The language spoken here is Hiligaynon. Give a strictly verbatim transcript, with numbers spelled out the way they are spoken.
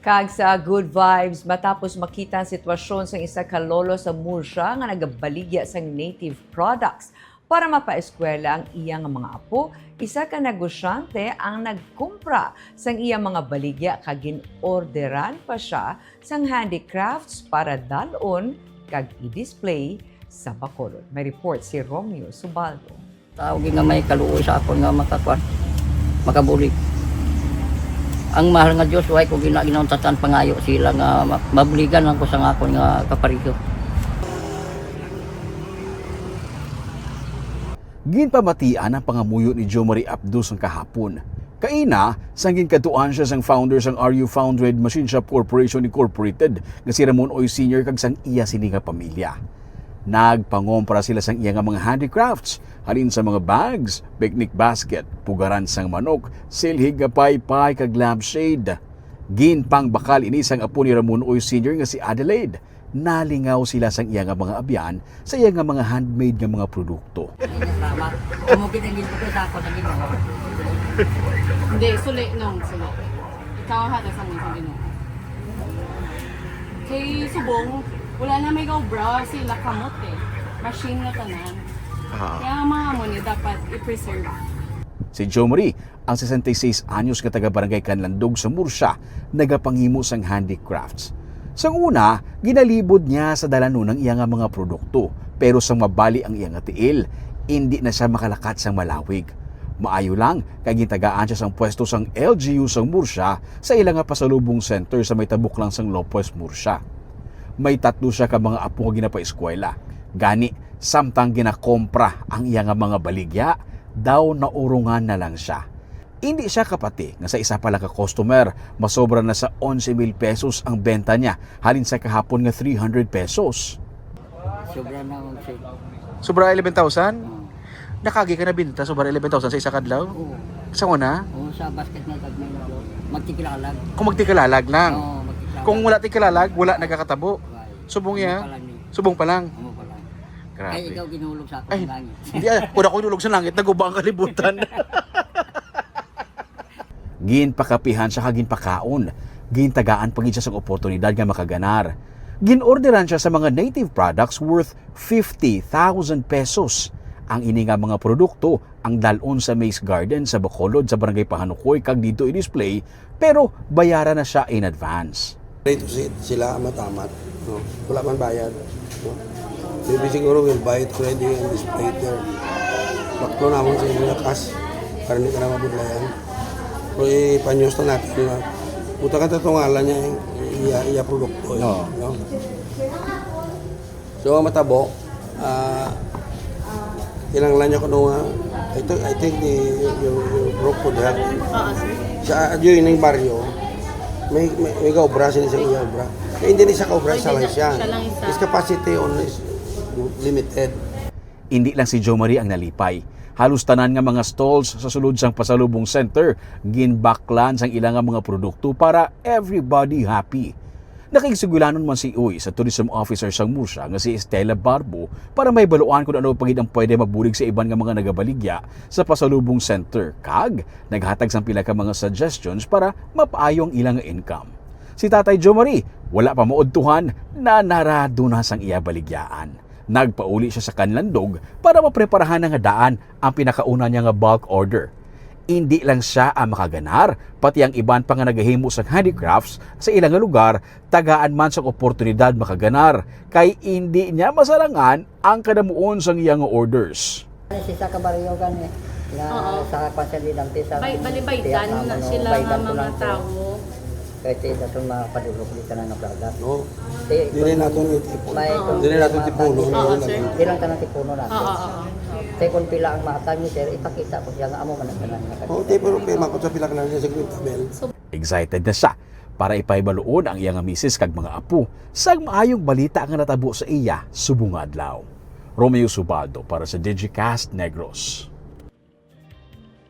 Kag sa Good Vibes, matapos makita ang sitwasyon sang isa ka lolo sa Murcia nga nagabaligya sang native products para mapaeskwela ang iya nga mga apo, isa ka negosyante ang nagkumpra sang iya mga baligya kag gin-orderan pa sia sang handicrafts para dal-on kag i-display sa Bacolod. May report si Romeo Subaldo. Tao gid nga may kaluoy sa akon nga makakuan, makabulig. Ang mahal nga Dios, way ko gina-, ginauntat ang pangayo sila nga ma-, mabuligan lang ko sa akon nga kapareho. Ginpamatian ang pangamuyo ni Jo Marie Abdo sang kahapon. Kaina, sang ginkadtuan siya sang founder sang R U Foundred Machine Shop Corporation Incorporated nga si Ramon Uy Senior kag sang iya sini nga pamilya. Nagpangompra sila sang iya nga mga handicrafts, halin sa mga bags, picnic basket, pugaran sang manok, silhig nga paypay kag lampshade. Ginpangbakal ini sang apo ni Ramon Uy Senior nga si Adelaide. Nalingaw sila sang iya nga mga abyan sa iya nga mga handmade nga mga produkto. Salamat. Umugit ang ginto sa ako sa Ginoo. Hindi, suli, nong, suli. Ikaw ang hatag sa amon sa Ginoo. Kay subong, wala na may gaobra, sila kamot eh. Machine na tanan. Ah. Kaya ang mga amo ni dapat i-preserve. Si Jo Marie, ang sesenta y seis anyos nga taga Barangay Canlandog sa Murcia, nagapangimo sang handicrafts. Sang una, ginalibod niya sa dalanon ang iya nga mga produkto, pero sang mabali ang iya nga tiil, indi na sia makalakat sang malawig. Maayo lang kay gintagaan sia sang pwesto sang L G U sang Murcia sa ila nga pasalubong center sa may tabok lang sang Lopez, Murcia. May tatlo sia ka mga apo nga ginapaeskwela. Gani, samtang ginakompra ang iya nga mga baligya, daw naurungan na lang sia. Indi sia kapati nga sa isa pa lang ka customer, masobra na sa onse mil pesos ang benta niya, halin sa kahapon nga three hundred pesos. Sobra na ang sale. Sobra eleven thousand? Oo. Nakagi ka na binta, sobra eleven thousand sa isa ka adlaw? Oo. Sa una? Oo, sa basket na tag may magtikilalag. Kung magtikilalag lang? Oo, magtikilalag. Kung wala tikilalag, wala nagakatabo? Wala. Subong Amo ya? pa lang ni. Subong pa lang? Amo pa lang. Grabe. Kay ikaw ginulog sa akong Ay, langit. Hindi, ah, wala ko ginulog sa langit, naguba ang kalibutan. Ginpakapihan siya kag ginpakaon. Gintagaan pa gid siya sang oportunidad nga makaganar. Ginorderan siya sa mga native products worth fifty thousand pesos. Ang ini nga mga produkto ang dal-on sa Maze Garden sa Bacolod sa Barangay Pahanukoy kag didto i-display, pero bayaran na siya in advance. Ready to sit, sila ang matamat, no? Wala man bayad, no? Maybe siguro we'll buy it ready and display it there. Baklo namon sa inyo lakas, para hindi ka na mabudlayan. Pero ipanyos na natin na, buta ka tatungalan niya yung iya, iya produkto, eh, Oo. no? So, matabo, ah, kinahanglan niya kuno nga, I think, I think the, yung, yung group could help. Oo, sir. Sa adyo yun yung baryo, may, may, may gaobra sila sa iya obra. Kaya hindi na siya kaobra, Pwede siya lang na, siya. siya lang isa. His capacity on is limited. Indi lang si Jo Marie ang nalipay. Halos tanan nga mga stalls sa sulod sang Pasalubong Center ginbaklan sang ila nga mga produkto para everybody happy. Nakigsugilanon man si Uy sa tourism officer sang Murcia nga si Estela Barbo para mahibaluan kung ano pa gid ang pwede mabulig sa iban nga mga nagabaligya sa Pasalubong Center kag naghatag sang pila ka mga suggestions para mapaayo ang ila nga income. Si Tatay Jo Marie, wala pa maudtuhan, nanarado na sang iya baligyaan. Nagpauli sia sa Canlandog para mapreparahan na nga daan ang pinakauna niya nga bulk order. Indi lang sia ang makaganar, pati ang iban pa nga nagahimo sang handicrafts sa ila nga lugar, tagaan man sang oportunidad makaganar, kay indi niya masarangan ang kadamuon sang iya nga orders. Sa isa ka baryo gani, nga Oo. sa kwan sa Lidampi, sa Bay-, bali, baydan tiyak na na ano, sila baydan nga ko mga lang to. tawo. Kay ti dason mapadulog di tanan nga product. No. Ti, Dili kung naton itipon. may Oo. Dili naton tipunon, Oo, yun sir. lang. Di lang tanan tipunon nato. Oo, oo, oo. Kay kung pila ang mahatag ni sir, ipakita ko siya nga amo man ang tanan nga Oh, ti, pero kay makot sa pila ka lang niya sa kwenta mil. Excited na siya para ipahibaloon ang iya nga misis kag mga apo sang maayong balita nga natabo sa iya subong nga adlaw. Romeo Subaldo para sa Digicast Negros.